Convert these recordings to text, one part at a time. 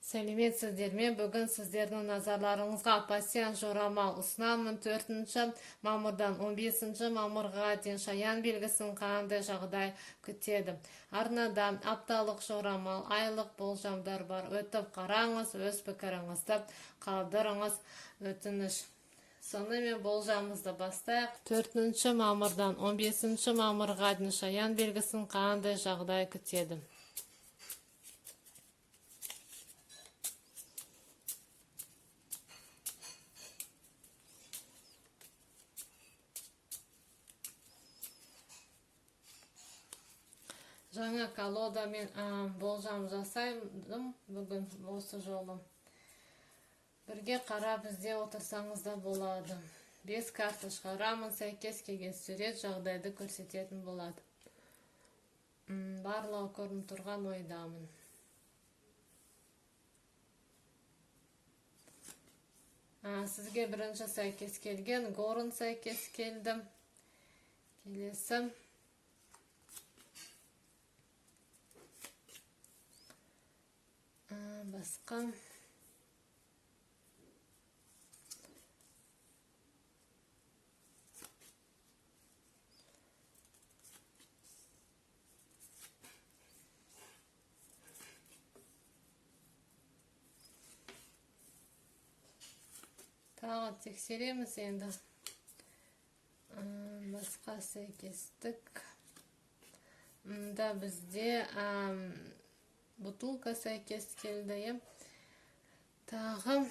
Сәлеметсіздер ме? Бүгін сіздердің назарларыңызға пасьянс жорамал ұсынамын. 4 мамырдан 15 мамырға дейін шаян белгісін қандай жағдай күтеді? Арнада апталық жорамал, айлық болжамдар бар. Өтіп қараңыз, өз пікіріңізді қалдырыңыз, өтініш. Сонымен болжамымызды бастайық. 4 мамырдан 15 мамырға дейін шаян белгісін қандай жағдай күтеді? Жаңа колодамен болжам жасаймын бүгін осы жолы. Бірге қарап іздеп отырсаңыз да болады. 5 карта шығарамын, сәйкес келген сурет жағдайды көрсететін болады. Барлығы көрініп тұрған ойдамын. Сізге бірінші сәйкес келген горн сәйкес келді. Келесі. Басқа. Тағы тексереміз енді. Басқа сәйкестік. Мында бізде бутылка сәйкес келді, иә. Тағы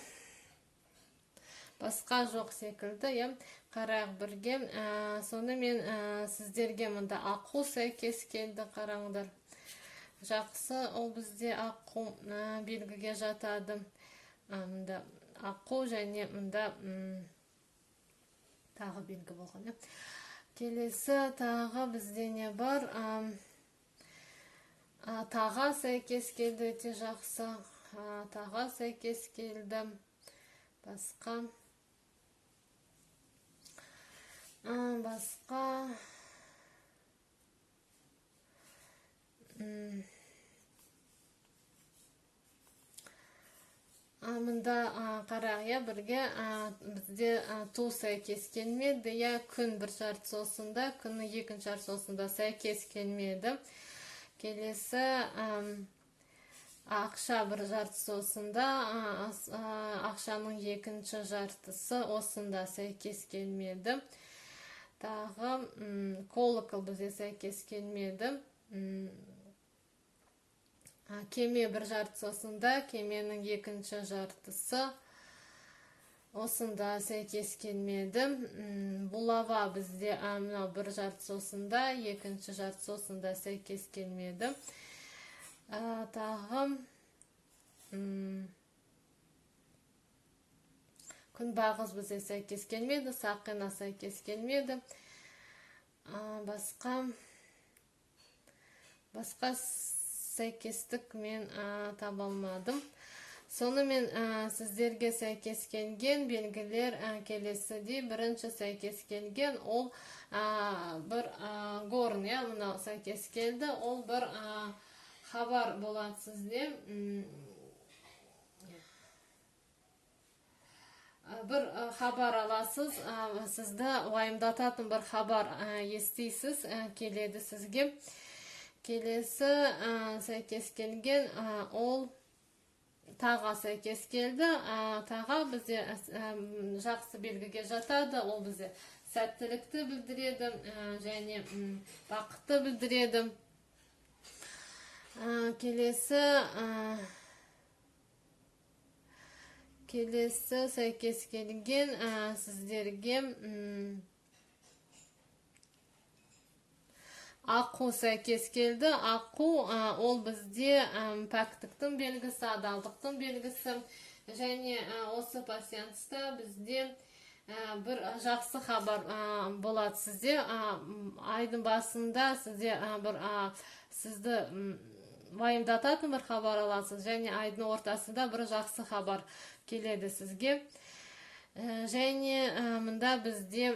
басқа жоқ секілді, иә. Қарайық бірге. Сонымен сіздерге мында аққу сәйкес келді, қараңдар. Жақсы, ол бізде аққу белгіге жатады. Мында аққу және мында тағы белгі болған, иә. Келесі тағы бізде не бар? Таға сәйкес келді, өте жақсы. Таға сәйкес келді. Басқа. Басқа. Мында қарайық, иә, бірге, бізде ту сәйкес келмеді, иә, күн бір жартысы осында, күннің екінші жартысы осында сәйкес келмеді. Келесі, ақша бір жартысы осында, ақшаның екінші жартысы осында сәйкес келмеді. Тағы, колокол бізде сәйкес келмеді. Кеме бір жартысы осында, кеменің екінші жартысы осында сәйкес келмеді. Булава бізде, мынау бір жартысы осында, екінші жартысы осында сәйкес келмеді. Тағы, күнбағыс бізде сәйкес келмеді, сақина сәйкес келмеді. Басқа сәйкестік мен таба алмадым. Сонымен, сіздерге сәйкес келген белгілер, келесідей. Бірінші сәйкес келген ол, бір, горн, иә, мынау сәйкес келді. Ол бір, хабар болады сізде. Бір, хабар аласыз, сізді уайымдататын бір хабар, естисіз, келеді сізге. Келесі, сәйкес келген, ол таға сәйкес келді. Таға бізде, жақсы белгіге жатады. Ол бізде сәттілікті білдіреді, және, бақытты білдіреді. Келесі сәйкес келген, сіздерге, аққу сәйкес келді. Аққу, ол бізде, пәктіктің белгісі, адалдықтың белгісі. Және, осы пасьянста бізде, бір жақсы хабар, болады сізде. Айдың басында сізде, бір, сізді, уайымдататын бір хабар аласыз, және айдың ортасында бір жақсы хабар келеді сізге. Және, мында бізде,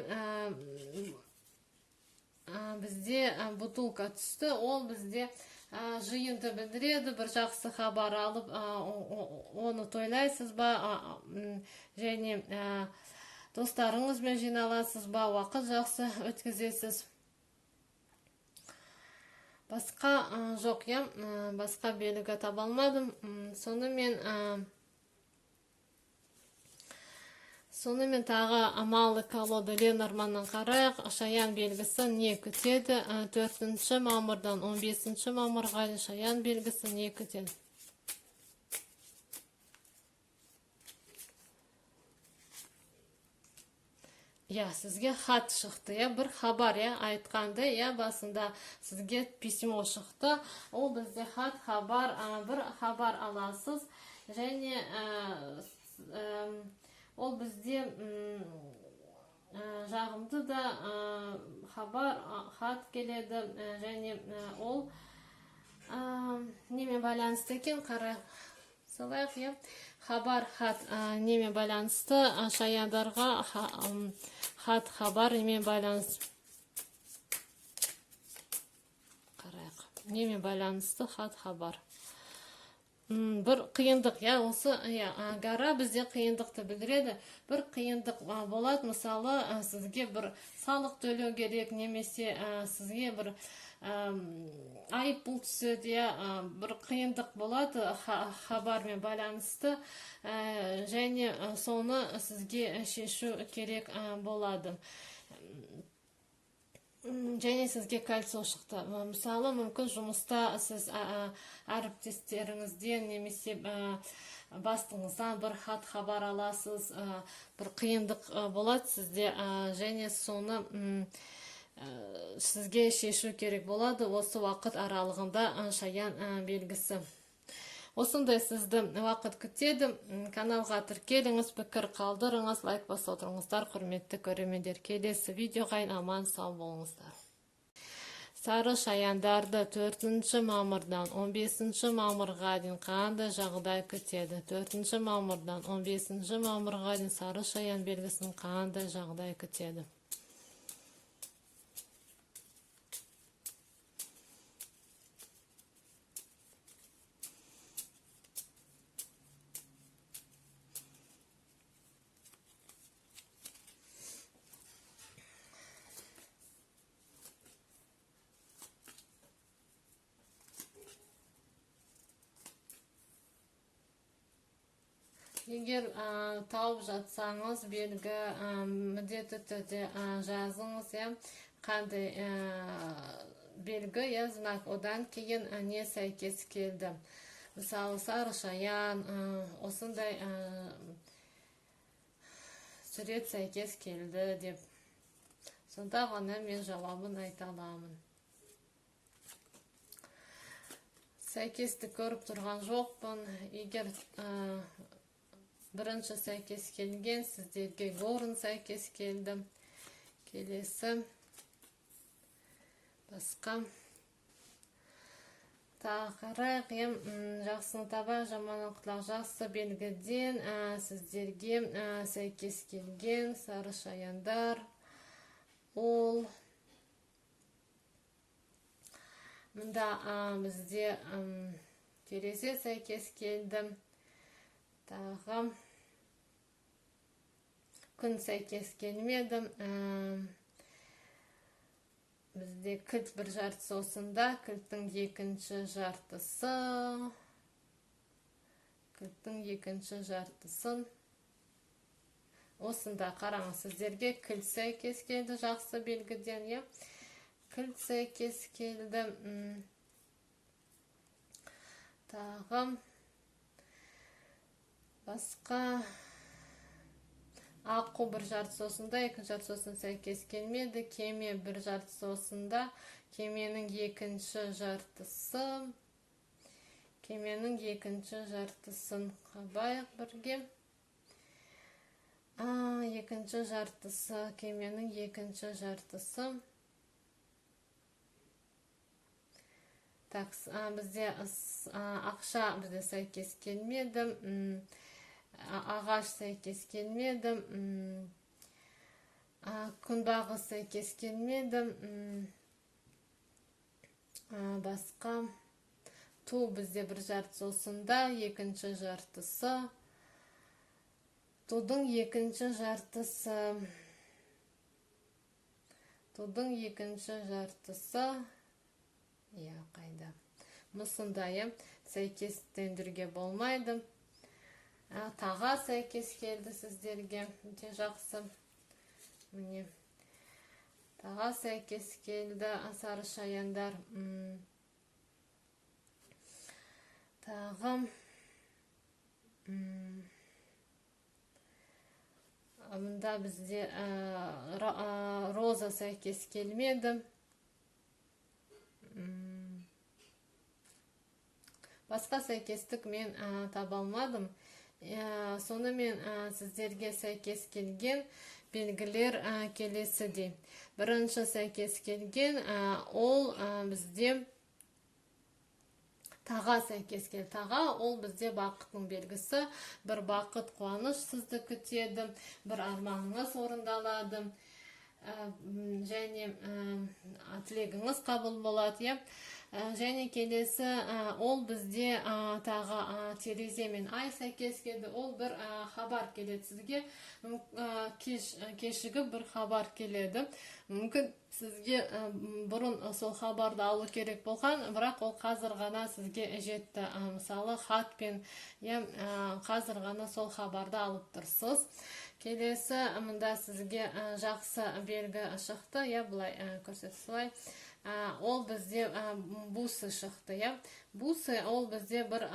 бутылка түсті. Ол бізде, Жиынды білдіреді, бір жақсы хабар алып, оны тойлайсыз ба, және достарыңызбен жиналасыз ба, уақыт жақсы өткізесіз. Басқа жоқ, иә, басқа белгі таба алмадым. Сонымен тағы малый колода Ленорманнан қарайық. Шаян белгісі не күтеді? 4 мамырдан 15 мамырға дейін шаян белгісі не күтеді? Иә, сізге хат шықты, иә, бір хабар, иә, айтқанда, иә, басында сізге письмо шықты. Ол бізде хат, хабар, бір хабар аласыз. Және ол бізде жағымды да хабар, хат келеді, және ол немен байланысты екен, қарай салайық, иә. Хабар, хат немен байланысты, шаяндарға хат, хабар немен байланысты? Қарайық, немен байланысты хат, хабар? Бір қиындық, иә, осы, иә, гора бізде қиындықты білдіреді. Бір қиындық болады, мысалы, сізге бір салық төлеу керек, немесе сізге бір айыппұл түседі, иә, бір қиындық болады хабармен байланысты, және соны сізге шешу керек болады. Және сізге кольцо шықты. Мысалы, мүмкін жұмыста сіз әріптестеріңізден немесе бастығыңыздан бір хат хабар аласыз, бір қиындық болады сізде, және соны сізге шешу керек болады осы уақыт аралығында, шаян белгісі. Осындай сізді уақыт күтеді. Каналға тіркеліңіз, пікір қалдырыңыз, лайк басып отырыңыздар, құрметті көрермендер. Келесі видеоға дейін аман сау болыңыздар. Сары шаяндарды 4 мамырдан 15 мамырға дейін қандай жағдай күтеді? 4 мамырдан 15 мамырға дейін сары шаян белгісін қандай жағдай күтеді? Егер тауып жатсаңыз, белгі, міндетті түрде жазыңыз, иә, қандай белгі, иә, знак, одан кейін не сәйкес келді. Мысалы, сары шаян, осындай сурет сәйкес келді деп. Сонда ғана мен жауабын айта аламын. Сәйкесті көріп тұрған жоқпын. Егер бірінші сәйкес келген, сіздерге горн сәйкес келді. Келесі басқа тағы қарайық. Жақсыны табайық, жаманнан құтылайық. Жақсы белгіден, сіздерге сәйкес келген сары шаяндар ол мында, бізде терезе сәйкес келді. Тағы күн сәйкес келмеді. Бізде кілт бір жартысы осында, кілттің екінші жартысы, кілттің екінші жартысын осында қараңыз, сіздерге кілт сәйкес келді жақсы белгіден, иә, кілт сәйкес келді. Тағы басқа аққу бір жартысы осында, екінші жартысы осында сәйкес келмеді. Кеме бір жартысы осында, кеменің екінші жартысы, кеменің екінші жартысын қабайық бірге. Екінші жартысы, кеменің екінші жартысы. Так, бізде ақша бізде сәйкес келмеді. Ағаш сәйкес келмеді. Күнбағыс сәйкес келмеді. Басқа Ту бізде бір жартысы осында, екінші жартысы. Тудың екінші жартысы. Тудың екінші жартысы. Иә, қайда? Мысында, иә, сәйкестендіруге болмайды. Таға сәйкес келді сіздерге, өте жақсы. Міне. Таға сәйкес келді сары шаяндар. Тағы мында бізде роза сәйкес келмеді. Басқа сәйкестік мен таба алмадым. Сонымен сіздерге сәйкес келген белгілер келесідей. Бірінші сәйкес келген ол бізде таға сәйкес келді. Таға ол бізде бақыттың белгісі. Бір бақыт, қуаныш сізді күтеді, бір арманыңыз орындалады, және тілегіңіз қабыл болады, иә. Және келесі ол бізде тағы терезе мен ай сәйкес келді. Ол бір хабар келеді сізге. Кешігіп бір хабар келеді. Мүмкін сізге бұрын сол хабарды алу керек болған, бірақ ол қазір ғана сізге жетті. Мысалы, хатпен, иә, қазір ғана сол хабарды алып тұрсыз. Келесі мында сізге жақсы белгі шықты, иә, былай көрсете салайын. Ол бізде бусы шықты, иә. Бусы ол бізде бір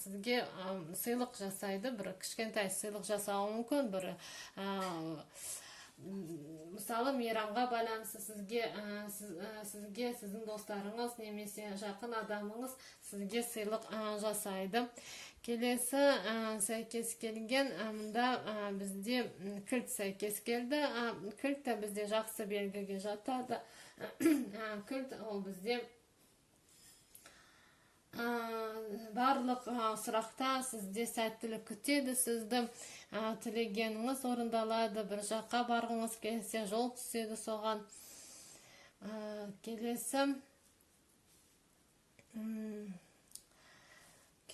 сізге сыйлық жасайды, бір кішкентай сыйлық жасауы мүмкін, бір мысалы мейрамға байланысты сізге сіздің достарыңыз немесе жақын адамыңыз сізге сыйлық жасайды. Келесі сәйкес келген мында бізде кілт сәйкес келді. Кілт те бізде жақсы белгіге жатады. Кілт ол бізде барлық сұрақта сізде сәттілік күтеді, сізді тілегеніңіз орындалады, бір жаққа барғыңыз келсе жол түседі соған.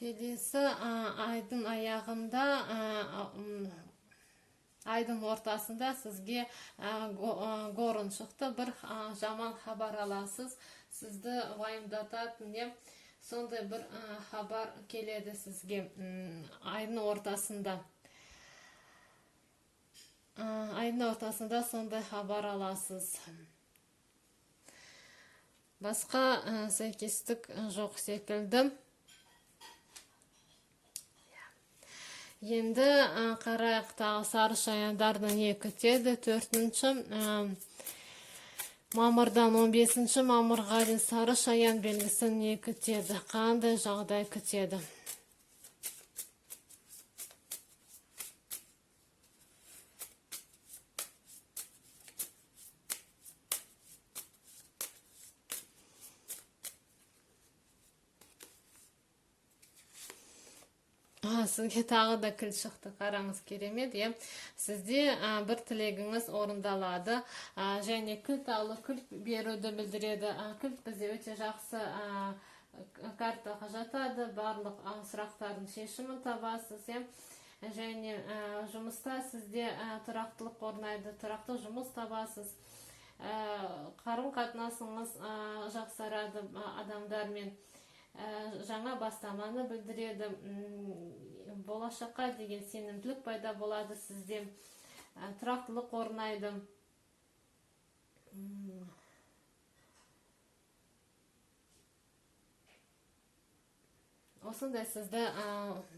Келесі айдың аяғында, айдың ортасында сізге горын шықты, бір жаман хабар аласыз, сізді уайымдататын, не сондай бір хабар келеді сізге айдың ортасында. Айдың ортасында сондай хабар аласыз. Басқа сәйкестік жоқ секілді. Енді қарайық тағы сары шаяндарды не күтеді. 4 мамырдан 15 мамырға дейін сары шаян белгісі не күтеді, қандай жағдай күтеді? Сізге тағы да кілт шықты, қараңыз, керемет, иә. Сізде бір тілегіңіз орындалады, және кілт алу, кілт беруді білдіреді. Кілт бізде өте жақсы картаға жатады, барлық сұрақтардың шешімін табасыз, иә. Және жұмыста сізде тұрақтылық орнайды, тұрақты жұмыс табасыз. Қарым-қатынасыңыз жақсарады адамдармен. Жаңа бастаманы білдіреді, болашаққа деген сенімділік пайда болады сізде, тұрақтылық орнайды. Осындай сізді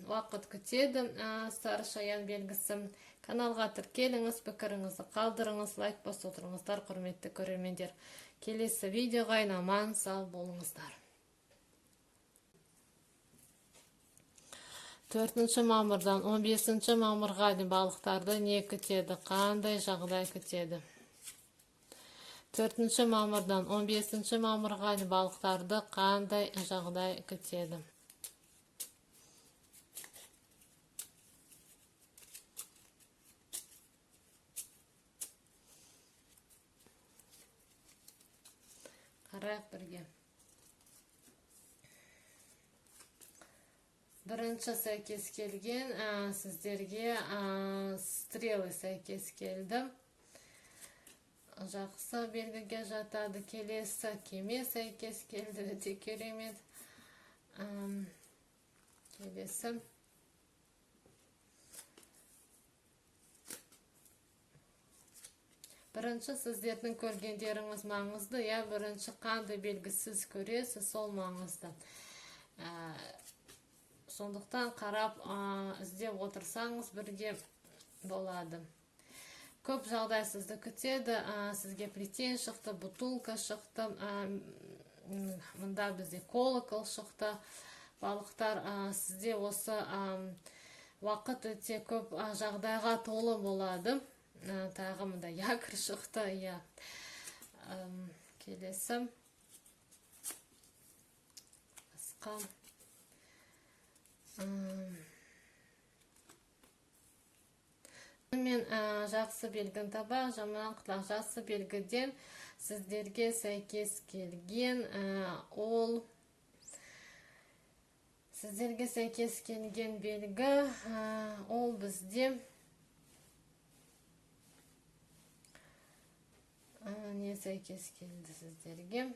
уақыт күтеді, сары шаян белгісі. Каналға тіркеліңіз, пікіріңізді қалдырыңыз, лайк басып отырыңыздар, құрметті көрермендер. Келесі видеоға аман сау болыңыздар. 4 мамырдан 15 мамырға дейін балықтарды не күтеді, қандай жағдай күтеді? 4 мамырдан 15 мамырға дейін балықтарды қандай жағдай күтеді? Қарайық бірге. Бірінші сәйкес келген сіздерге стрелы сәйкес келді. Жақсы белгіге жатады. Келесі кеме сәйкес келді, өте керемет. Келесі бірінші сіздердің көргендеріңіз маңызды, иә, бірінші қандай белгі сіз көресіз, сол маңызды. Сондықтан қарап, іздеп отырсаңыз бірге болады. Көп жағдай сізді күтеді. Сізге плетень шықты, бутылка шықты, мында бізде колокол шықты. Балықтар, сізде осы уақыт өте көп жағдайға толы болады. Тағы мында якорь шықты, иә. Келесі басқа мен жақсы белгіні табайық, жаман құтылайық. Жақсы белгіден сіздерге сәйкес келген, ол сіздерге сәйкес келген белгі, ол бізде не сәйкес келді сіздерге?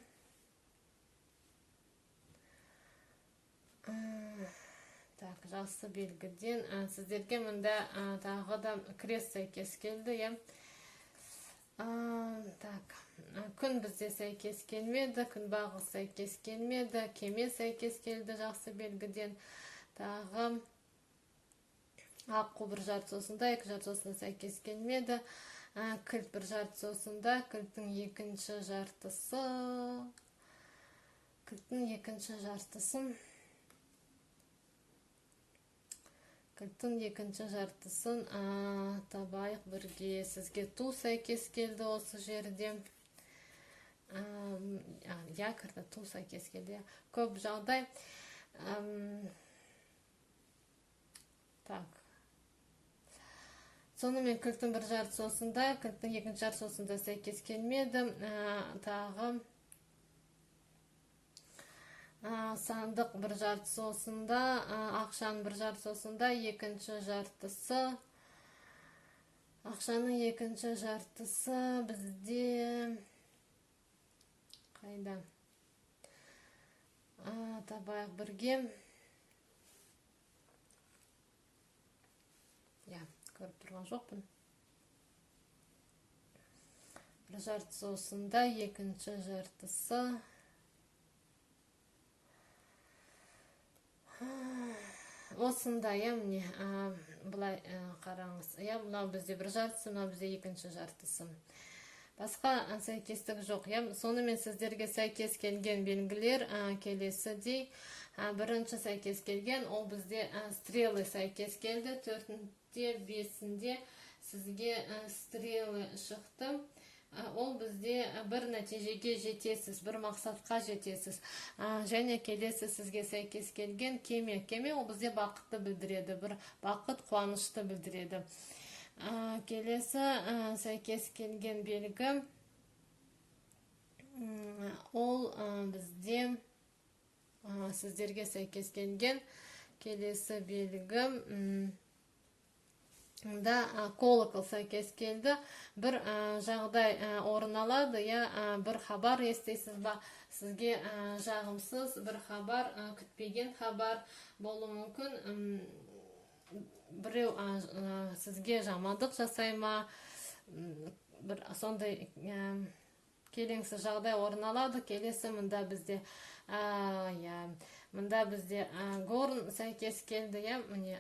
Так, жақсы белгіден сіздерге мында тағы да крест сәйкес келді, иә. Так, күн бізде сәйкес келмеді, күнбағыс сәйкес келмеді, кеме сәйкес келді жақсы белгіден. Тағы аққу бір жарты осында, екі жарты осында сәйкес келмеді. Кілт бір жартысы осында, кілттің екінші жартысы, кілттің екінші жартысын, кілттің екінші жартысын табайық бірге. Сізге ту сәйкес келді осы жерде. Якорьда ту сәйкес келді. Көп жағдай. Так. Сонымен кілттің бір жартысы осында, кілттің екінші жартысы осында сәйкес келмеді. Тағы сандық бір жартысы осында, ақшаның бір жартысы осында, екінші жартысы, ақшаның екінші жартысы бізде қайда? Табайық бірге. Я, көріп тұрған жоқпын. Бір жартысы осында, екінші жартысы осында, иә, міне, былай қараңыз. Иә, мынау бізде бір жартысы, мынау бізде екінші жартысы. Басқа сәйкестік жоқ, иә. Сонымен сіздерге сәйкес келген белгілер келесідей. Бірінші сәйкес келген, ол бізде стрелы сәйкес келді. 4-інде, 5-інде сізге стрелы шықты. Ол бізде бір нәтижеге жетесіз, бір мақсатқа жетесіз. Және келесі сізге сәйкес келген кеме. Кеме ол бізде бақытты білдіреді, бір бақыт, қуанышты білдіреді. Келесі сәйкес келген белгі, ол бізде сіздерге сәйкес келген келесі белгі, да, колокол сәйкес келді. Бір жағдай орын алады, иә, бір хабар естисіз ба, сізге жағымсыз бір хабар, күтпеген хабар болуы мүмкін. Біреу сізге жамандық жасай ма, бір сондай келеңсіз жағдай орын алады. Келесі мында бізде, иә, мында бізде горн сәйкес келді, иә, міне,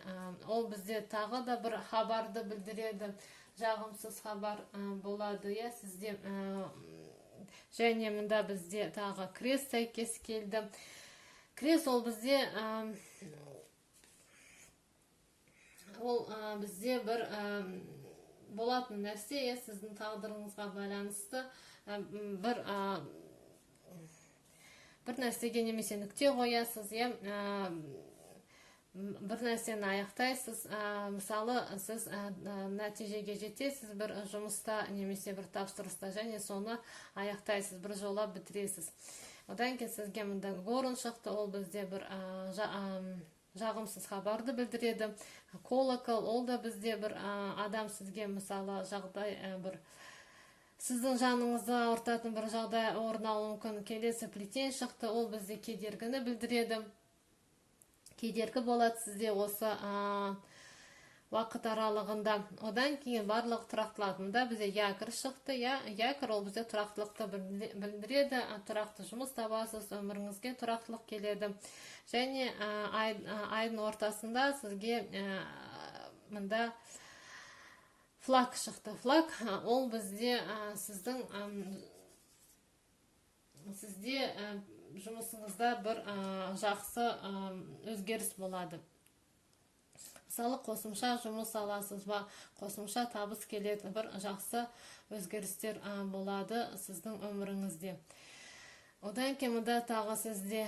ол бізде тағы да бір хабарды білдіреді, жағымсыз хабар болады, иә, сізде. Және мында бізде тағы крест сәйкес келді. Крест ол бізде бізде бір болатын нәрсе, иә, сіздің тағдырыңызға байланысты бір бір нәрсеге немесе нүкте қоясыз, иә, бір нәрсені аяқтайсыз. Мысалы, сіз нәтижеге жетесіз бір жұмыста немесе бір тапсырыста және соны аяқтайсыз, бір жола бітіресіз. Одан кейін сізге мында горн шықты, ол бізде бір Жағымсыз хабарды білдіреді. Колокол, ол да бізде бір адам сізге, мысалы, жағдай, бір сіздің жаныңызды ауыртатын бір жағдай орын алуы мүмкін. Келесі плетень шықты, ол бізде кедергіні білдіреді. Кедергі болады сізде осы уақыт аралығында. Одан кейін барлығы тұрақтылады. Мында бізде якорь шықты, иә, якорь ол бізде тұрақтылықты білдіреді. Тұрақты жұмыс табасыз, өміріңізге тұрақтылық келеді. Және айдың ортасында сізге мында флаг шықты. Флаг ол бізде сіздің сізде жұмысыңызда бір жақсы өзгеріс болады. Мысалы, қосымша жұмыс аласыз ба, қосымша табыс келеді, бір жақсы өзгерістер болады сіздің өміріңізде. Одан кейін мында тағы сізде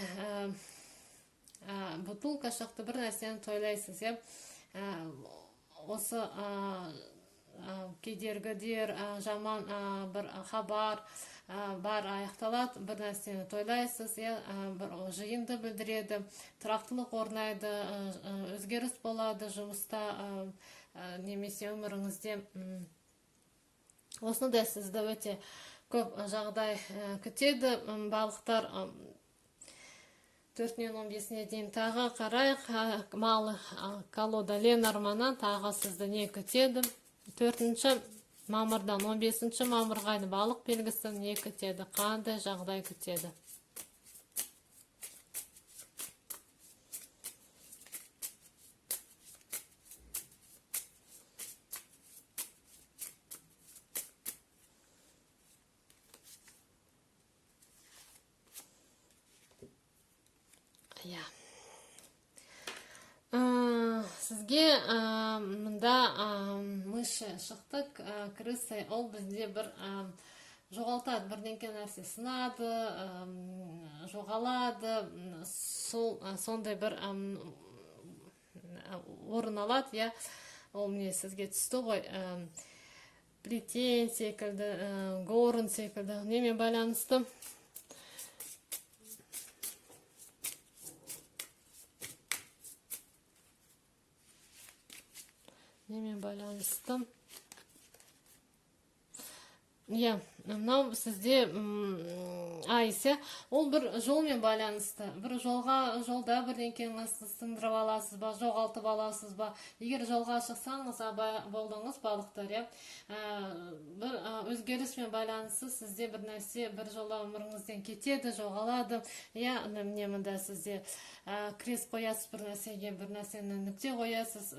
бутылка шықты, бір нәрсені тойлайсыз, иә. Осы кедергідер, жаман бір хабар бар аяқталады, бір нәрсені тойлайсыз, иә, бір жиынды білдіреді, тұрақтылық орнайды, өзгеріс болады жұмыста немесе өміріңізде. Осындай сізді өте көп жағдай күтеді. Балықтар 4-нен 15-іне дейін. Тағы қарайық, малы колода Ленорманнан тағы сізді не күтеді? 4 мамырдан 15 мамырға дейін балық белгісі не күтеді, қандай жағдай күтеді? Иә, сізге мында мыши шықты, крысы. Ол бізде бір жоғалтады, бірдеңке нәрсе сынады, жоғалады, сол сондай бір орын алады, иә. Ол міне сізге түсті ғой, плетень секілді, горн секілді. Немен байланысты? Немен байланысты? Иә, мынау сізде айс, иә, ол бір жолмен байланысты. Бір жолға, жолда бірдеңкені сындырып аласыз ба, жоғалтып аласыз ба? Егер жолға шықсаңыз, абай болдыңыз, балықтар, иә. Бір өзгеріспен байланысты сізде бір нәрсе бір жола өміріңізден кетеді, жоғалады, иә. Міне, мында сізде крест қоясыз бір нәрсеге, бір нәрсені нүкте қоясыз,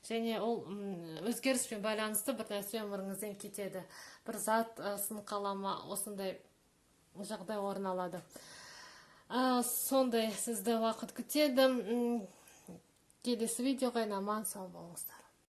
және ол өзгеріспен байланысты бір нәрсе өміріңізден кетеді, бір зат сынып қала ма, осындай жағдай орын алады. Сондай сізді уақыт күтеді. Келесі видеоға аман сау болыңыздар.